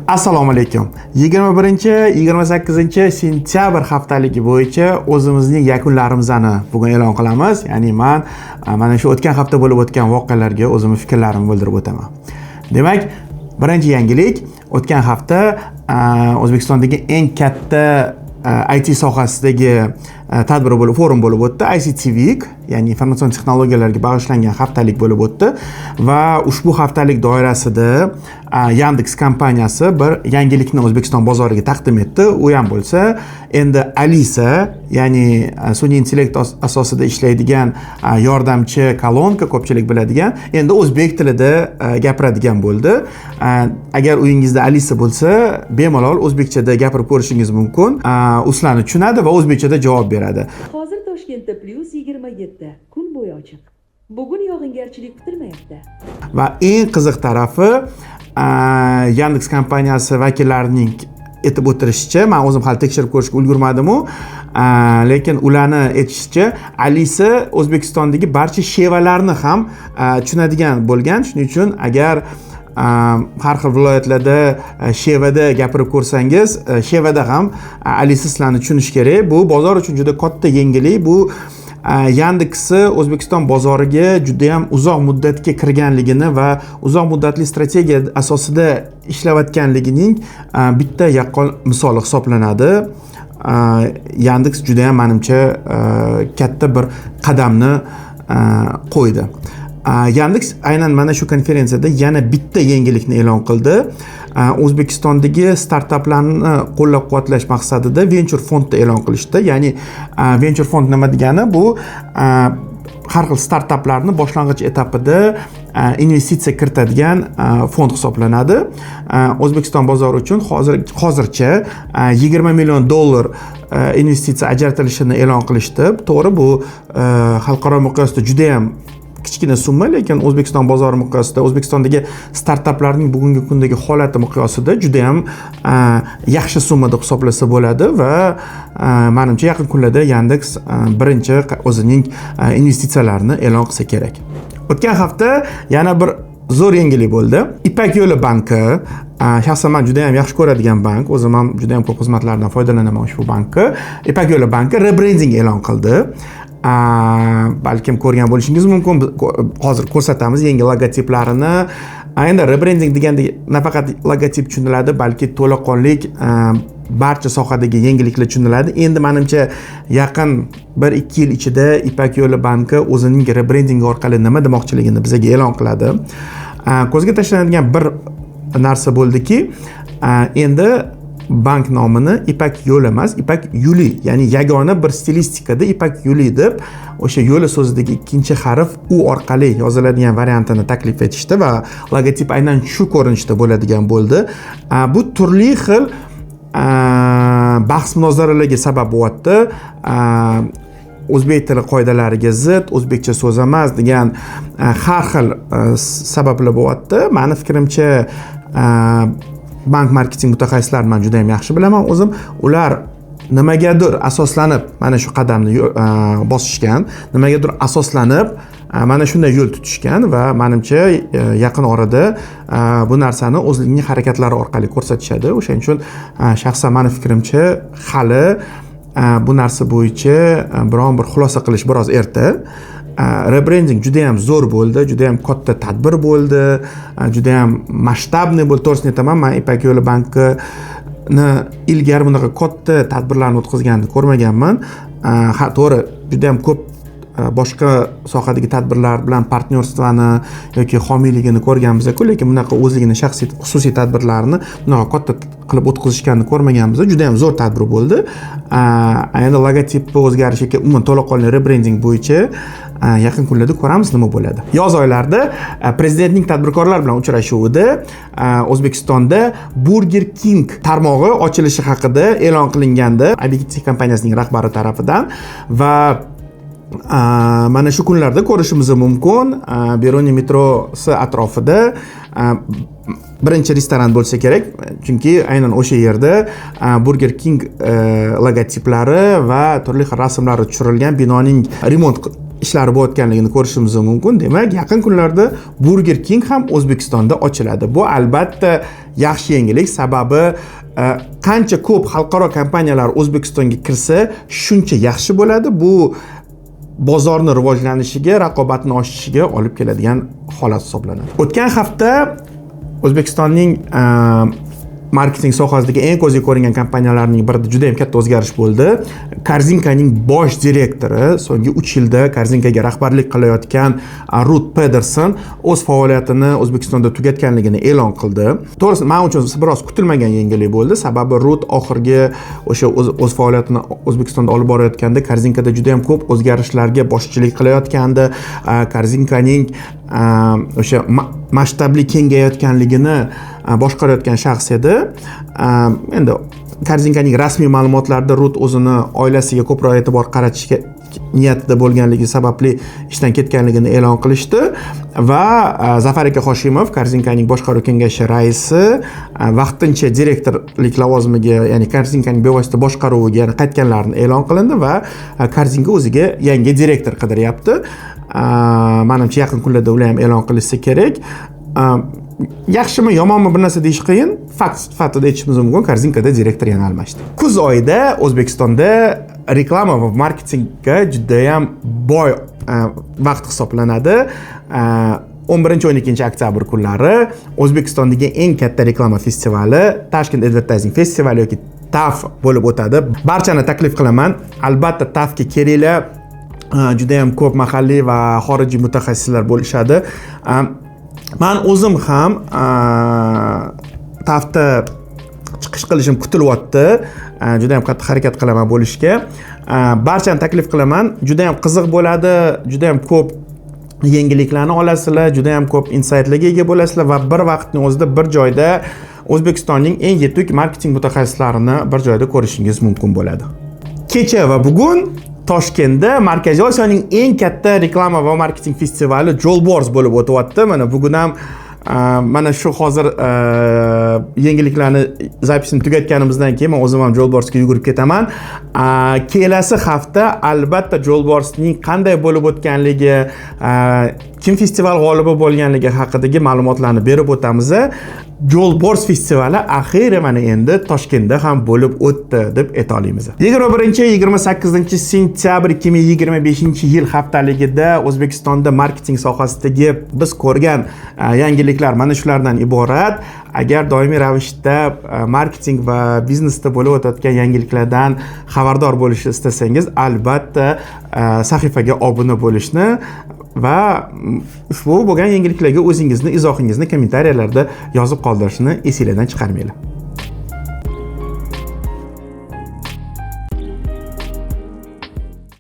Assalomu alaykum. 21, 28 sentyabr haftaligi bo'yicha o'zimizning yakunlarimizni bugun e'lon qilamiz. Ya'ni man mana shu o'tgan hafta bo'lib o'tgan voqealarga o'zimni fikrlarimni bildirib o'taman. Demak, birinchi yangilik: o'tgan hafta O'zbekistondagi eng katta IT sohasidagi tadbir bo'lib, forum bo'lib o'tdi. ICT Week, ya'ni informatsion texnologiyalarga bag'ishlangan haftalik bo'lib o'tdi va ushbu haftalik doirasida Yandex kompaniyasi bir yangilikni O'zbekiston bozoriga taqdim etdi. U ham bo'lsa endi Alisa, ya'ni sun'iy intellekt asosida ishlaydigan yordamchi kolonka, ko'pchilik biladigan, endi o'zbek tilida gapiradigan bo'ldi. Agar uyingizda Alisa bo'lsa, bemalol o'zbekchada gapirib ko'rishingiz mumkin. U sizlarni tushunadi va o'zbekchada javob beradi. Hozir Toshkentda +27, kun bo'yi ochiq. Bugun yog'ingarchilik kutilmayapti. Va eng qiziq tarafi, Yandex kompaniyasi vakillarining aytib o'tirishicha, man o'zim hali tekshirib ko'rishga ulgurmadimu, lekin ularni aytishicha, Alisa O'zbekistondagi barcha shevalarni ham tushunadigan bo'lgan. Shuning uchun agar har xil viloyatlarda shevada gapirib ko'rsangiz, shevada ham Alisa sizlarni tushunishi kerak. Bu bozor uchun juda katta yangilik. Bu Yandexi O'zbekiston bozoriga judayam uzoq muddatga kirganligini va uzoq muddatli strategiya asosida ishlayotganligining bitta yaqqol misoli hisoblanadi. Yandex judayam, manimcha, katta bir qadamni qo'ydi. Yandex aynan mana shu konferensiyada yana bitta yangilikni e'lon qildi. O'zbekistondagi startaplarni qo'llab-quvvatlash maqsadida venchur fondni e'lon qilishdi. Ya'ni venchur fond nima degani? Bu har xil startaplarni boshlang'ich etapida investitsiya kiritadigan fond hisoblanadi. O'zbekiston bozori uchun hozircha 20 million dollar investitsiya ajratilishini e'lon qilishdi. To'g'ri, bu xalqaro miqyosda judayam kichkina summa, lekin O'zbekiston bozori miqyosida, O'zbekistondagi startaplarning bugungi kundagi holati miqyosida judayam yaxshi summa deb hisoblasa bo'ladi va manimcha, yaqin kunlarda Yandex birinchi o'zining investitsiyalarini e'lon qilsa kerak. O'tgan hafta yana bir zo'r yangilik bo'ldi. Ipak yo'li banki, shaxsan man juda ham yaxshi ko'radigan bank, o'zim ham juda ham ko'p xizmatlardan foydalanaman ushbu bankni. Ipak yo'li banki rebrending e'lon qildi. Balkim ko'rgan bo'lishingiz mumkin. Hozir ko'rsatamiz yangi logotiplarini. Endi rebrending deganda nafaqat logotip tushuniladi, balki to'laqonlik barcha sohadagi yangiliklar tushuniladi. Endi, manimcha, yaqin 1-2 yil ichida Ipak yo'li banki o'zining rebrendingi orqali nima demoqchiligini bizga e'lon qiladi. Ko'zga tashlanadigan bir narsa bo'ldiki, endi bank nomini Ipak yo'li emas, Ipak Yuli, ya'ni yagona bir stilistikada Ipak Yuli deb, o'sha yo'li so'zidagi ikkinchi harf u orqali yoziladigan variantini taklif etishdi va logotip aynan shu ko'rinishda bo'ladigan bo'ldi. Bu turli xil bahs munozaralarga sabab bo'lyapti. O'zbek tili qoidalariga zid, o'zbekcha so'z emas degan har xil sabablar bo'lyapti. Mani fikrimcha, bank marketing mutaxassislarini man juda ham yaxshi bilaman o'zim. Ular nimagadir asoslanib mana shu qadamni bosishgan, nimagadir asoslanib mana shunday yo'l tutishgan va, manimcha, yaqin orada bu narsani o'zlarining harakatlari orqali ko'rsatishadi. O'shaning uchun shaxsan mani fikrimcha, hali bu narsa bo'yicha biron bir xulosa qilish biroz erta. Rebrending juda ham zo'r bo'ldi, juda ham katta tadbir bo'ldi, juda ham масштабный bo'ldi. To'g'risini aytaman, man Ipak yo'li bankini ilgari bunaqa katta tadbirlarni o'tkazganini ko'rmaganman. Ha, to'g'ri, juda ham ko'p boshqa sohadagi tadbirlar bilan партнёрство ni yoki homiyligini ko'rganmiz-ku, lekin bunaqa o'zligini shaxsiy, xususiy tadbirlarni bunaqa katta qilib o'tkazishganini ko'rmaganmiz. Juda ham zo'r tadbir bo'ldi. Endi logotipni o'zgarishi yoki umuman to'laqonli rebrending bo'yicha yaqin kunlarda ko'ramiz nima bo'ladi. Yoz oylarida prezidentning tadbirkorlar bilan uchrashuvida O'zbekistonda Burger King tarmog'i ochilishi haqida e'lon qilingandi IBKT kompaniyasining rahbari tarafidan va mana shu kunlarda ko'rishimiz mumkin, Beruniy metrosi atrofida birinchi restoran bo'lsa kerak, chunki aynan o'sha yerda Burger King logotiplari va turli xil rasmlari tushirilgan binoning remont ishlari bo'layotganligini ko'rishimiz mumkin. Demak, yaqin kunlarda Burger King ham O'zbekistonda ochiladi. Bu, albatta, yaxshi yangilik, sababi qancha ko'p xalqaro kompaniyalar O'zbekistonga kirsa, shuncha yaxshi bo'ladi. Bu bozorni rivojlanishiga, raqobatni oshishiga olib keladigan holat hisoblanadi. O'tgan hafta O'zbekistonning marketing sohasidagi eng ko'zga ko'ringan kompaniyalarning birida juda yam katta o'zgarish bo'ldi. Korzinkaning bosh direktori, so'nggi 3 yilda Korzinkaga rahbarlik qilayotgan Rut Pedersen o'z faoliyatini O'zbekistonda tugatganligini e'lon qildi. To'g'risi, man uchun biroz kutilmagan yangilik bo'ldi, sababi Rut oxirgi o'sha o'z faoliyatini O'zbekistonda olib borayotganda Korzinkada juda yam ko'p o'zgarishlarga boshchilik qilayotgandi. Korzinkaning o'sha masshtabli kengayotganligini boshqarayotgan shaxs edi. Endi Korzinkaning rasmiy ma'lumotlarida Rut o'zini oilasiga ko'proq e'tibor qaratishga niyatida bo'lganligi sababli ishdan ketganligini e'lon qilishdi va Zafar aka Hoshimov, Korzinkaning boshqaruv kengashi raisi, vaqtincha direktorlik lavozimiga, ya'ni Korzinkaning bevosita boshqaruviga yana qaytganlarini e'lon qilindi va Korzinka o'ziga yangi direktor qidiryapti. Manimcha, yaqin kunlarda ular ham e'lon qilishsa kerak. Yaxshimi, yomonmi, bir narsa deyish qiyin. Fakt sifatida aytishimiz mumkin, Korzinkada direktor yana almashdi. Kuz oyida O'zbekistonda reklama va marketingga judayam boy vaqt hisoblanadi. 11, 12 oktyabr kunlari O'zbekistondagi eng katta reklama festivali, Tashkent Advertising Festival yoki TAF bo'lib o'tadi. Barchani taklif qilaman, albatta TAFga kelinglar. Judayam ko'p mahalliy va xorijiy mutaxassislar bo'lishadi. Man o'zim ham TAFda chiqish qilishim kutilyapti. Judayam qattiq harakat qilaman bo'lishga. Barchani taklif qilaman, judayam qiziq bo'ladi, judayam ko'p yangiliklarni olasizlar, judayam ko'p insaytlarga ega bo'lasizlar va bir vaqtni o'zida bir joyda O'zbekistonning eng yetuk marketing mutaxassislarini bir joyda ko'rishingiz mumkin bo'ladi. Kecha va bugun Toshkentda Markaziy Osiyoning eng katta reklama va marketing festivali Jolbors bo'lib o'tyapti. Mana bugun ham, mana shu hozir yangiliklarni запись ini tugatganimizdan keyin man o'zim ham Jolborsga yugurib ketaman. Kelasi hafta albatta Jolborsning qanday bo'lib o'tganligi, kim festival g'olibi bo'lganligi haqidagi ma'lumotlarni berib o'tamiz. Jolbors festivali axiyri mana endi Toshkentda ham bo'lib o'tdi deb ayta olamiz. 21, 28 sentyabr 2025 yil haftaligida O'zbekistonda marketing sohasidagi biz ko'rgan yangiliklar mana shulardan iborat. Agar doimiy ravishda marketing va biznesda bo'lib o'tayotgan yangiliklardan xabardor bo'lishni istasangiz, albatta sahifaga obuna bo'lishni va ushbu bo'lgan yangiliklarga o'zingizni izohingizni kommentariyalarda yozib qoldirishni esinglardan chiqarmanglar.